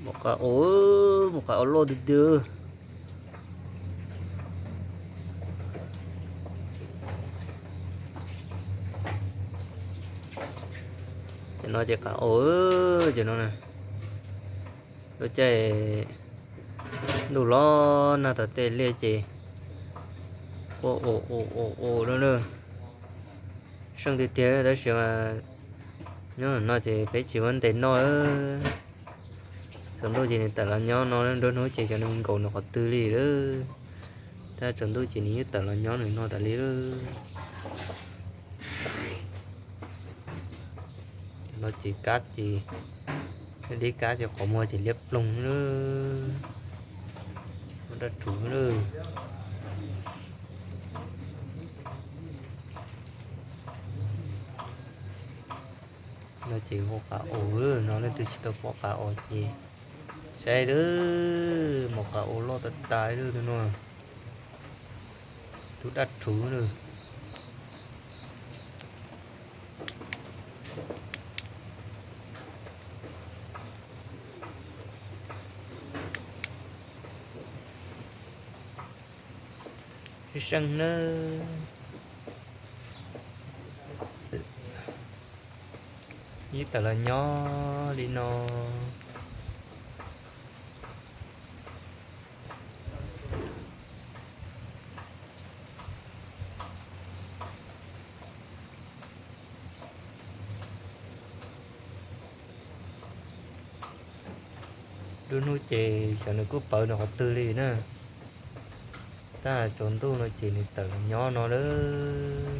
Mus qav ua, mus qav ua loj tiag tiag. Ces no ces qav ua, ces no na, lub caij ntuj los nag tas tej liaj ces quaj ua ua ua ua lawm na. Seej tiag tiag tab sis mas nyob no ces peb tsis muaj ntes noj. Tsaus ntuj ces nws tawm los nyob no, nruab hnub ces xyov nws mus nkaum nws qhov twg li lawm. Tab tsaus ntuj ces nws yeej tawm los nyob nws no tas li lawm. No ces kab ces, dib kab ces qhov muag ces liab ploog lawm. Muaj dab rhuv lawm. No ces mus qav ua, no leej twg tsis tau pom qav ua ces saib lawm, mus qav ua loj tas tas lawm tus no. Tus dab rhuv lawm. Seej nawb. Ib tawm los nyob li no. Lub hnub ces xyov nws kuj pawv nws qhov twg li na. Tab tsaus ntuj no ces nws tawm los nyob no lawm.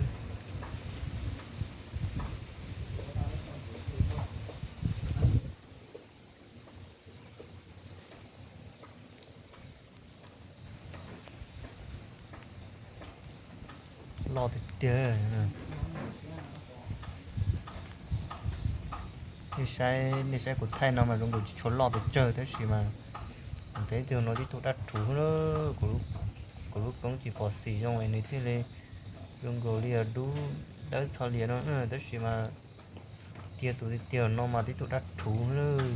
Loj tiag tiag. Nej saib, nej saib kuv thaij no mas zoo nkaus tsis tshua loj pes tsawg tab sis mas kuv ntev tug no tib tug dab rhuv, kuv lub koob tsis pom xim zoo es nws thiaj li zoo nkaus li dub dawb txho lias no tab sis mas tiag tus tiag tiag no mas tib tug dab rhuv lawm.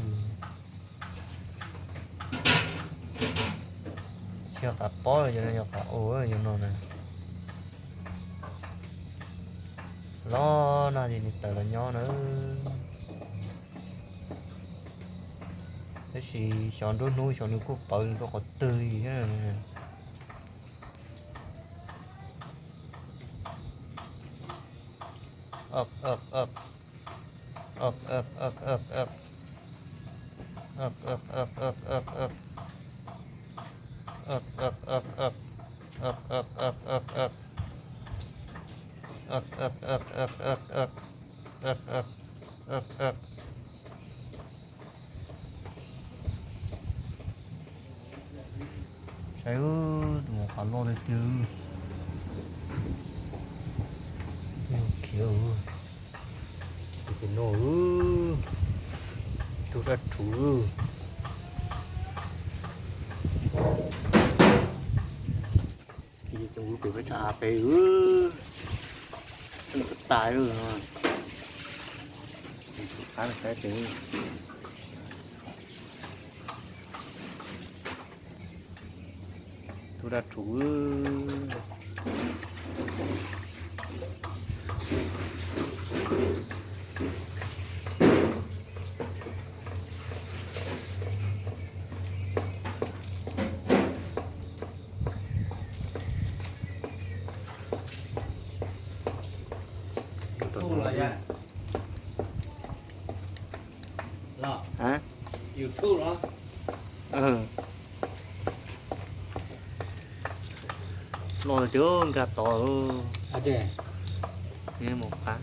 Tsis yog qav pob, yog no yog qav ua, yog no na. Los no ces nws tawm los nyob na. Tab sis xyov nruab hnub xyov nws kuj pawv nws rau qhov twg li. Saib tus mus qav loj tiag tiag. Khiav, tus pem no, tus dab rhuv. Ces tus pem peb tsam av peb, nws ko tas lawm. Qab saib pem. Tus dab rhuv. Los tiag nkag tod. Mus qab.